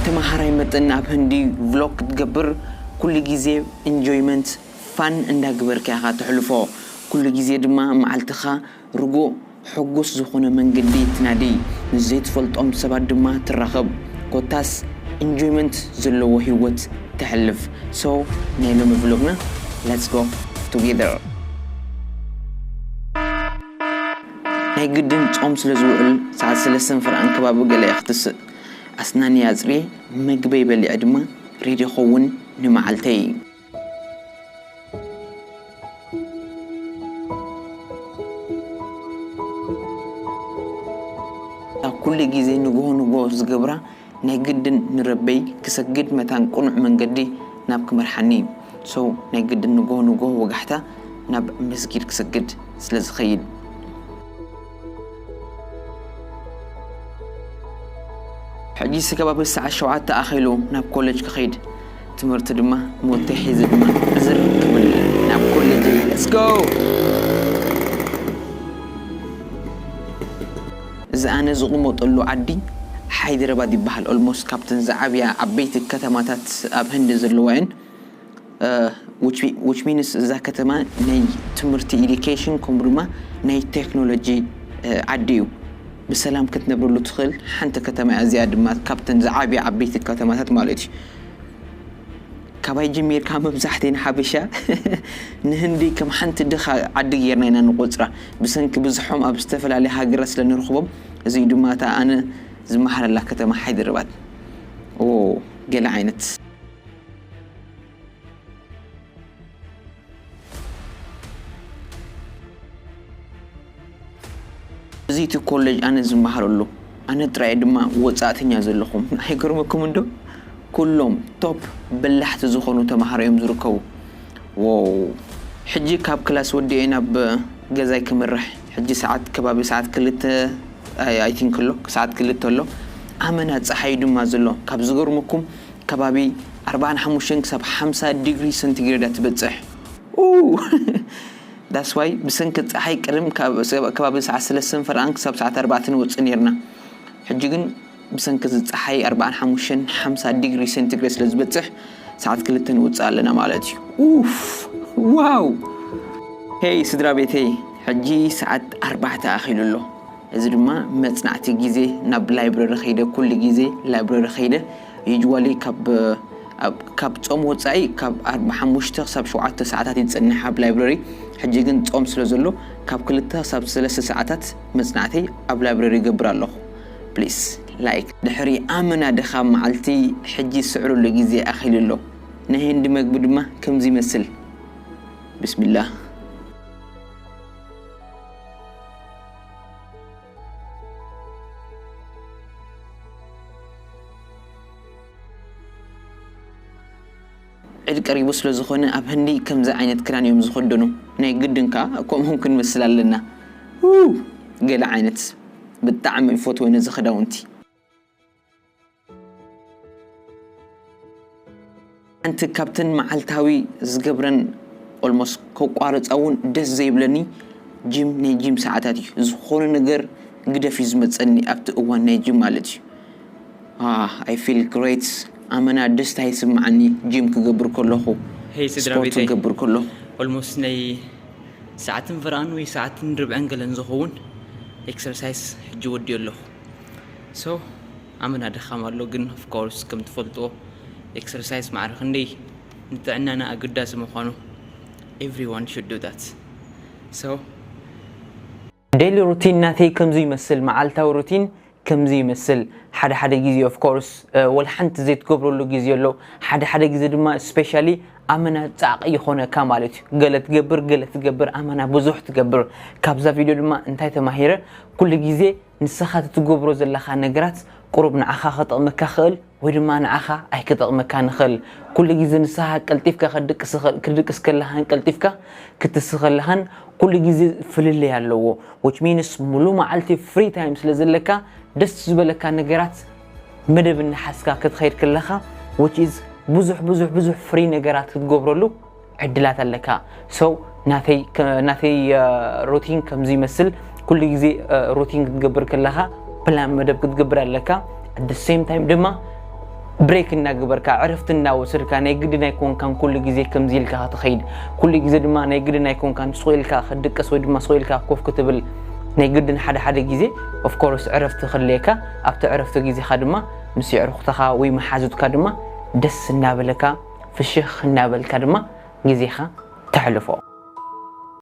ተመሃራይ መጠን ኣብ ህንዲ ቭሎግ ክትገብር ኩሉ ግዜ ኢንጆይመንት ፋን እንዳግበርካ ኢኻ ተሕልፎ። ኩሉ ግዜ ድማ መዓልትኻ ርጉእ ሕጉስ ዝኾነ መንገዲ ትናዲ፣ ምስ ዘይትፈልጦም ሰባት ድማ ትራኸብ፣ ኮታስ ኢንጆይመንት ዘለዎ ህይወት ተሕልፍ። So ናይ ሎሚ ቭሎግና let's go together። ናይ ግድን ጾም ስለ ዝውዕል ሰዓት ሰለስተን ፈርቓን ከባቢ ገለ እየ ክትስእ። ኣስናኒ ኣጽርየ፣ መግበይ በሊዐ ድማ ሬዲ ኸውን ንመዓልተይ። ኣብ ኩሉ ግዜ ንግሆ ንግሆ ዝገብራ ናይ ግድን ንረበይ ክሰግድ መታን ቅኑዕ መንገዲ ናብ ክመርሓኒ። So ናይ ግድን ንግሆ ንግሆ ወጋሕታ ናብ መስጊድ ክሰግድ ስለ ዝኸይድ። ሕጂ ከባቢ ሰዓት ሸውዓተ ኣኺሉ ናብ ኮሌጅ ክኸይድ፣ ትምህርቲ ድማ ሞተይ ሒዘ ድማ ዕዝር ክብል ናብ ኮሌጅ። Let's go። እዚ ኣነ ዝቕመጠሉ ዓዲ ሓይደረባድ ይበሃል። ኦልሞስት ካብተን ዝዓብያ ዓበይቲ ከተማታት ኣብ ህንዲ ዘለዋ እየን። ዊች ሚንስ እዛ ከተማ ናይ ትምህርቲ፣ ኤዱኬሽን፣ ከምኡ ድማ ናይ ቴክኖሎጂ ዓዲ እዩ። ብሰላም ክትነብረሉ ትኽእል ሓንቲ ከተማ እያ። እዚኣ ድማ ካብተን ዝዓብያ ዓበይቲ ከተማታት ማለት እዩ። ካባይ ጀሚርካ መብዛሕትኤን ሓበሻ ንህንዲ ከም ሓንቲ ድኻ ዓዲ ጌርና ኢና ንቆጽራ። ብሰንኪ ብዝሖም ኣብ ዝተፈላለየ ሃገራት ስለ ንረኽቦም። እዚ ድማ እታ ኣነ ዝመሃረላ ከተማ ሓይደረባድ። ኦ፣ ገለ ዓይነት። እዚ እቲ ኮሌጅ ኣነ ዝመሃረሉ፣ ኣነ ጥራይ ድማ ወጻእተኛ ዘለኹም። ኣይገርመኩም እንዶ? ኩሎም ቶፕ በላሕቲ ዝኾኑ ተማሃሮ እዮም ዝርከቡ። ዎው። ሕጂ ካብ ክላስ ወዲኤ ናብ ገዛይ ክምራሕ። ሕጂ ሰዓት ከባቢ ሰዓት ክልተ፣ ኣይ፣ ኣይ ቲንክ ኣሎ፣ ሰዓት ክልተ ኣሎ። ኣመና ጸሓይ ድማ ዘሎ። ካብ ዝገርመኩም ከባቢ ኣርባዓን ሓሙሽተን ክሳብ ሓምሳ ዲግሪ ሰንቲግሬድ እያ ትበጽሕ። ኡ! That's why ብሰንኪ ጸሓይ ቅድም ካብ፣ ከባቢ ሰዓት ሰለስተን ፈርቓን ክሳብ ሰዓት ኣርባዕተ ንወጽእ ኔርና። ሕጂ ግን ብሰንኪ እዚ ጸሓይ ኣርባዓን ሓሙሽተን ሓምሳ ዲግሪ ሰንቲግሬድ ስለ ዝበጽሕ ሰዓት ክልተ ንወጽእ ኣለና ማለት እዩ። ኡፍ! ዋው! ሄይ ስድራ ቤተይ፣ ሕጂ ሰዓት ኣርባዕተ ኣኺሉ ኣሎ። እዚ ድማ መጽናዕቲ ግዜ ናብ ላይብረሪ ከይደ፣ ኩሉ ግዜ ላይብረሪ ከይደ፣ ዩጅዋሊ ካብ፣ ኣብ፣ ካብ ጾም ወጻኢ ካብ ኣርባ ሓሙሽተ ክሳብ ሸውዓተ ሰዓታት ይጸንሕ ኣብ ላይብረሪ። ሕጂ ግን ጾም ስለ ዘሎ ካብ ክልተ ክሳብ ሰለስተ ሰዓታት መጽናዕተይ ኣብ ላይብረሪ ይገብር ኣለኹ። ፕሊስ ላይክ። ድሕሪ ኣመና ድኻም መዓልቲ፣ ሕጂ ዝስዕረሉ ግዜ ኣኺሉ ኣሎ። ናይ ህንዲ መግቢ ድማ ከምዚ ይመስል። ብስሚላህ። ዒድ ቀሪቡ ስለ ዝኾነ ኣብ ህንዲ ከምዚ ዓይነት ክዳን እዮም ዝኽደኑ። ናይ ግድን ከኣ ከምኦም ክንመስል ኣለና። ው! ገለ ዓይነት ብጣዕሚ ይፈትዎ ነዚ ክዳውንቲ። ሓንቲ ካብተን መዓልታዊ ዝገብረን ኦልሞስት ከቋርጻ እውን ደስ ዘይብለኒ ጂም፣ ናይ ጂም ሰዓታት እዩ። ዝኾነ ነገር ግደፍ እዩ ዝመጸኒ ኣብቲ እዋን ናይ ጂም ማለት እዩ። I feel great። ኣመና ደስታ ይስምዓኒ ጂም ክገብር ከለኹ፣ ሄይ ስድራ ስፖርት ቤተይ፣ ክገብር ከለኹ። ኦልሞስት ናይ ሰዓትን ፍርኣን ወይ ሰዓትን ርብዕን ገለን ዝኸውን ኤክሰርሳይስ ሕጂ ወዲኦ ኣለኹ። ሶ ኣመና ድኻም ኣሎ፣ ግን ኦፍ ኮርስ ከም ትፈልጥዎ ኤክሰርሳይስ ማዕረ ክንደይ ንጥዕናና ኣገዳሲ ምዃኑ everyone should do that። ሶ ዴይሊ ሩቲን ናተይ ከምዚ ይመስል፣ መዓልታዊ ሩቲን ከምዚ ይመስል። ሓደ ሓደ ግዜ ኦፍ ኮርስ ወላ ሓንቲ ዘይትገብረሉ ግዜ ኣሎ። ሓደ ሓደ ግዜ ድማ ስፔሻሊ ኣመና ጻዕቂ ይኾነካ ማለት እዩ። ገለ ትገብር፣ ገለ ትገብር፣ ኣመና ብዙሕ ትገብር። ካብዛ ቪድዮ ድማ እንታይ ተማሂረ? ኩሉ ግዜ ንስኻ ትትገብሮ ዘለኻ ነገራት ቁሩብ ንዓኻ ክጠቕመካ ክእል ወይ ድማ ንዓኻ ኣይክጠቕመካ ንኽእል። ኩሉ ግዜ ንስኻ ቀልጢፍካ ክትድቅስ ኽእል-፣ ክትድቅስ ከለኻን ቀልጢፍካ ክትስእ ከለኻን ኩሉ ግዜ ፍልልይ ኣለዎ። Which means ሙሉ መዓልቲ ፍሪ ታይም ስለ ዘለካ ደስ ዝበለካ ነገራት መደብ እናሓዝካ ክትኸይድ ከለኻ which is ብዙሕ ብዙሕ ብዙሕ ፍሪ ነገራት ክትገብረሉ ዕድላት ኣለካ። So ናተይ ከ-፣ ናተይ ሩቲን ከምዚ ይመስል። ኩሉ ግዜ ሩቲን ክትገብር ከለኻ ፕላን መደብ ክትገብር ኣለካ። At the same time ድማ ብሬክ እናገበርካ ዕረፍቲ እናወሰድካ ናይ ግድን ኣይኮንካን ኩሉ ግዜ ከምዚ ኢልካ ክትኸይድ፣ ኩሉ ግዜ ድማ ናይ ግድን ኣይኮንካን ስቕ ኢልካ ክትድቅስ ወይ ድማ ስቕ ኢልካ ኮፍ ክትብል ናይ ግድን ሓደ ሓደ ግዜ ኦፍኮርስ ዕረፍቲ ክድልየካ። ኣብቲ ዕረፍቲ ግዜኻ ድማ ምስ የዕሩኽትኻ ወይ መሓዙትካ ድማ ደስ እናበለካ ፍሽኽ እናበልካ ድማ ግዜኻ ተሕልፎ።